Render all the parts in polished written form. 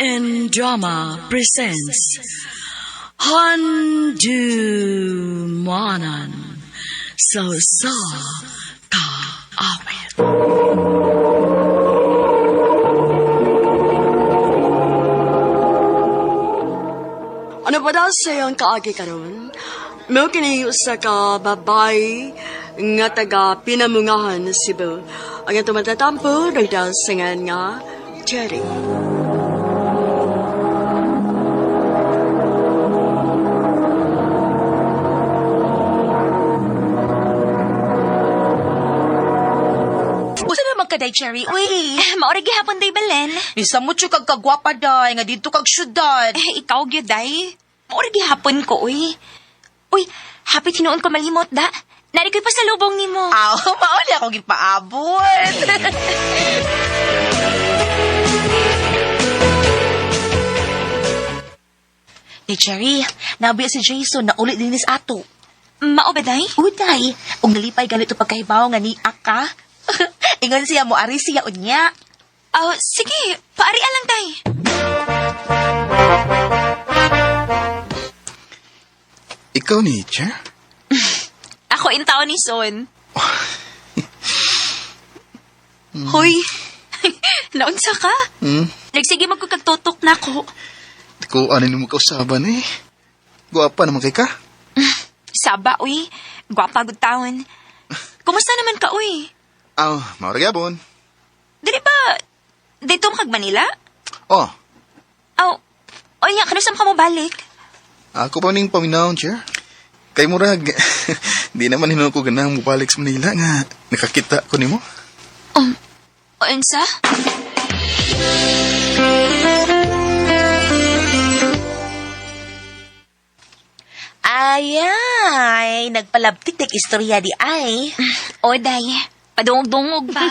MN Drama presents Handumanan sa sa Kaawit. Ano ba daw sa iyong kaagi karon? Mao kini usa ka babae nga taga Pinamungahan, Cebu. Ang atong matatampo nagdasingan nga Cherry. Usa naman ka, day, Cherry. Uy, Maura gihapon day Belen. isa mo kag kagwapa, day, nga dito kag syudad. Eh, ikaw gyud day. Maura gihapon ko uy. Uy, happy tinuon ko malimot da. Nari ko'y pasalubong nimo. Aw, mauli akong gipaabot. Day, Cherry, nabiya si Jason na ulit din sa ato. Mao ba day? Uday, ug nalipay ganito pagkahibaw nga ni Aka. Ingon siya mo, ari siya unya. Oh, sige, paari lang day. Ikaw ni Chair? Ako in taon ni Son. Hoy. Naunsa ka? Hmm? Nagsige magkukagtutok na ko. Di ko ano mo kausaban eh. Guwapa naman kay ka. Saba uy. Gwapa gud taon. Kumusta naman ka uy? Aw, maura gyapon. Dili ba dito mo kag Manila? Oh, Aw, oy nga, kanusam ka mo balik? ako pa ning paminawon, Chair. Kay murag, di naman hinuon ko ganang mubalik sa Manila nga nakakita ko nimo. Unsa? Ayay, nagpalabtik tek istorya di ay. O, day. Padungog-dungog ba?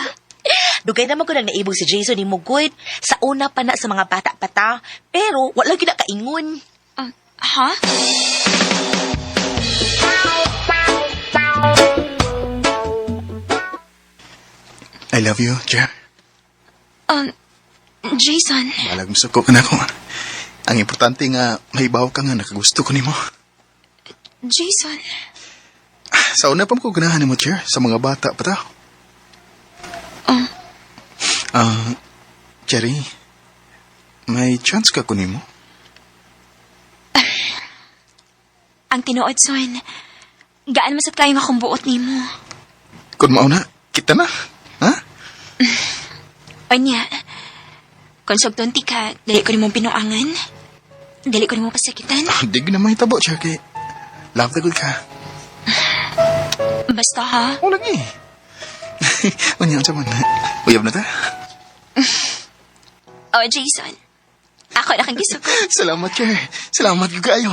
Dugay naman ko nang naibog si Jason ni Mugod. Sa una pa na sa mga bata pa ta. Pero wala gyud na kaingon. Ha? I love you, Chair. Jason, Balag mo suko ka na ako. Ang importante nga, mahibaw ka nga nakagusto ko nimo. Jason. Sa una pa ko ganahan nimo, Chair, sa mga bata pa ta. Ah, Cherry, may chance ka ko nimo? Ang tinuod, Son. Gaan masat kayo akong buot nimo. Kung mauna, kita na. Ha? Onya, kung sugton ti ka, dili ko nimo pinuangan. Dili ko nimo pasakitan. Ah, di na mahitabo, Cherry. Kay love the good ka. Basta ha, O lagi. Unya, unsa man. Uyab na ta. Oh, Jason. Ako na kang gisuko. Salamat, Cherry. Salamat gyud kaayo.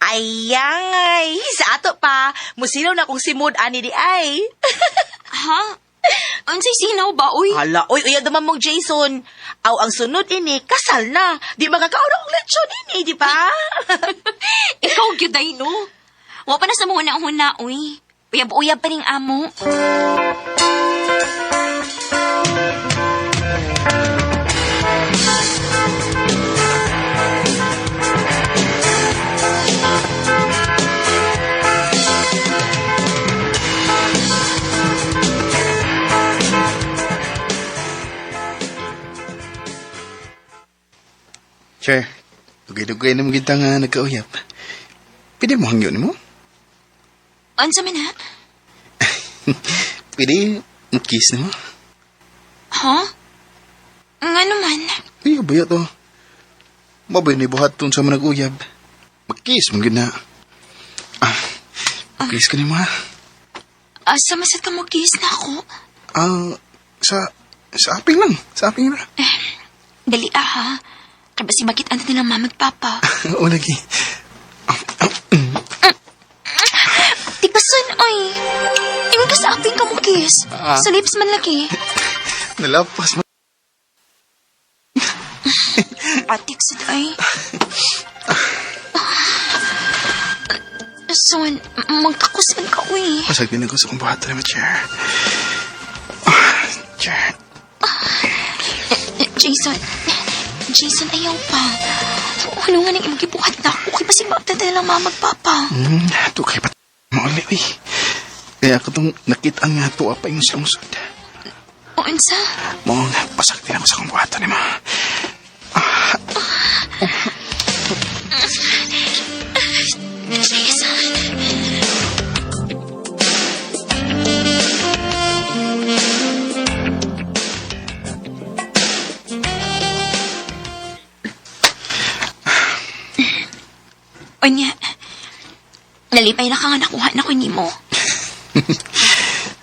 Ayay, sa ato pa, musilaw na kong simod ani di ay. Ha? Unsay sinaw ba, uy? Hala, oy, uya duman mong Jason. Aw, ang sunod ini, kasal na. Di makakaon akong lechon ini, di ba? Ikaw gyud ay no. Wa pa na sa mga huna uy. Uyab-uyab pa ning amo. Cher, dugay-dugay na mo kita nga nagkauyab. Pwede mo hangyo nimo? Unsa man ha? Pwede mo kiss nimo? Ha? Nga naman. Uy, baya to. Mabay ni buhaton sa mga nag-uyab. Mag-kiss mo gid na. Ah, kiss ka nimo ha? Asa masat ka mo kiss na ako? Ah, sa aping lang. Sa aping lang. Dali ah ha. Kay basi makit-an na nilang mama at papa. O lagi. Tigasan ay. Ingon ka sa aping ka mo kiss. Ah. Sa lips man lagi. Nalapas mo. Atik sa ay. Son, magtakos man ka, uy. Pasag din ako sa kong buhat na chair. Ah, chair. Jason, Jason, ayaw pa. Ano nga nang imong gibuhat na ako? Kay basig maabtan na lang mama magpapa. Ito kay pat mauli, uy. Kaya ako itong nakita nga tuwa pa yung lungsod. O, unsa? Mo nga, pasag din ako sa kong buhatan ni ma. Jason. Unya, nalipay na ka nga nakuha na ko nimo.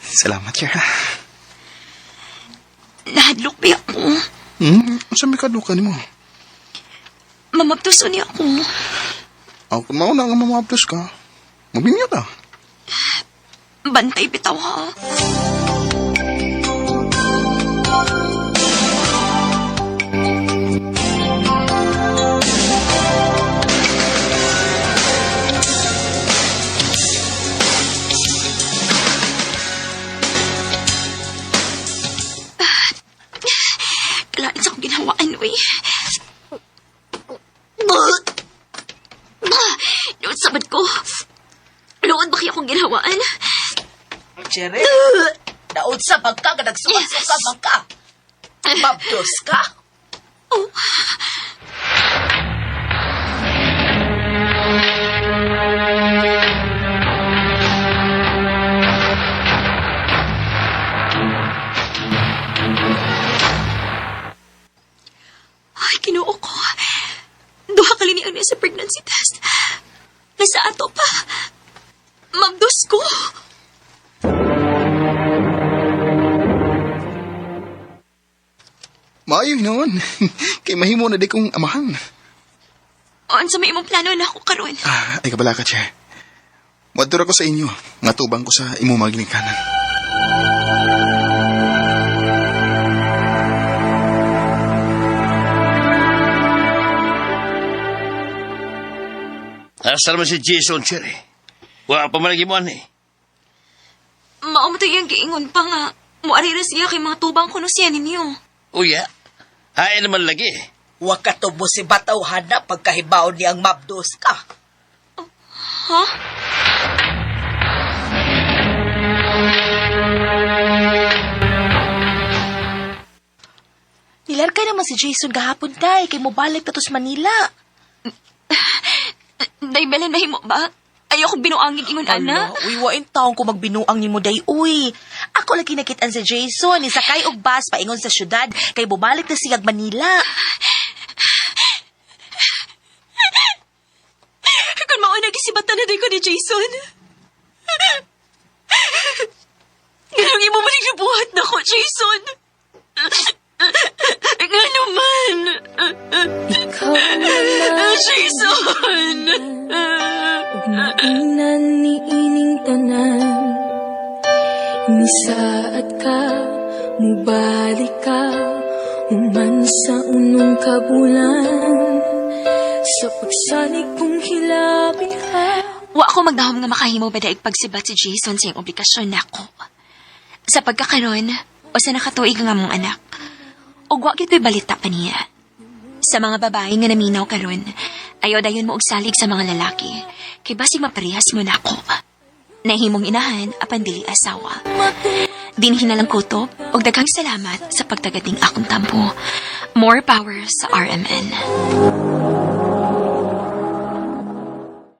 Salamat, chair. ha. Nahadlok ba ako? Saan may kaduka ni mo? Mamabtuso niya ako. Ako kung mauna nga mamabdos ka. Mabinyo ka. Bantay bitaw ha. Kailangan sa akong ginawaan, uy. Noon sabad ko. Noon ba kaya akong ginawaan? Cherry, naod sa pagka, nagsuka-suka man ka. Mabdos ka. Ay, kinuo ko. Duha ka liniang niya sa pregnancy test. Nasa ato pa. Mabdos ko. Maayo noon. Kay mahimo na di kong amahan. O, unsa may imong plano na ako karon? Ah, ay kabala ka, chair. Wadto ko sa inyo. Nga tubang ko sa imo mga ginikanan. Asa naman si Jason, Cherry? Wala pa man lagi mo, ani. Mao mo to iyang giingon pa nga. Muari ra siya kay mga tubang kuno siya ninyo. Uya, hain naman lagi. Wa ka tubo si Bataw hana pagkahibaon niyang mabdos ka. Ha? Nilarkay naman si Jason gahapon tay, kay mobalik na to sa Manila. Day Belen, mahimo ba? Ayoko binuangin ingon ana. Ala, uy, wain taong ko magbinuang nimo day, uy. Ako lagi nakitaan si Jason, isakay og bus paingon sa syudad, kay bumalik na siyag Manila. Kung mao na gisibatan na day ko ni Jason. Ganong imo man buhat na ko, Jason. Nga naman. Jason. Ug mainan ni ining tanan. Nisaad ka, mubalik ka, human sa unong kabulan. Sa pagsalig kong hilabit ha. Wa ko magdahom nga makahimo badaig pagsibat si Jason sa iyang obligasyon nako. Sa pagkakaron, o sa nakatuig nga mong anak. Ug wa gyud ko'y balita pa niya. Sa mga babae nga naminaw karon, ayaw dayon mo og salig sa mga lalaki. Kay basig maparehas mo nako. Nahimong inahan apan dili asawa. Dinhin na lang kutob og daghang salamat sa pagtagating akong tampo. More power sa RMN.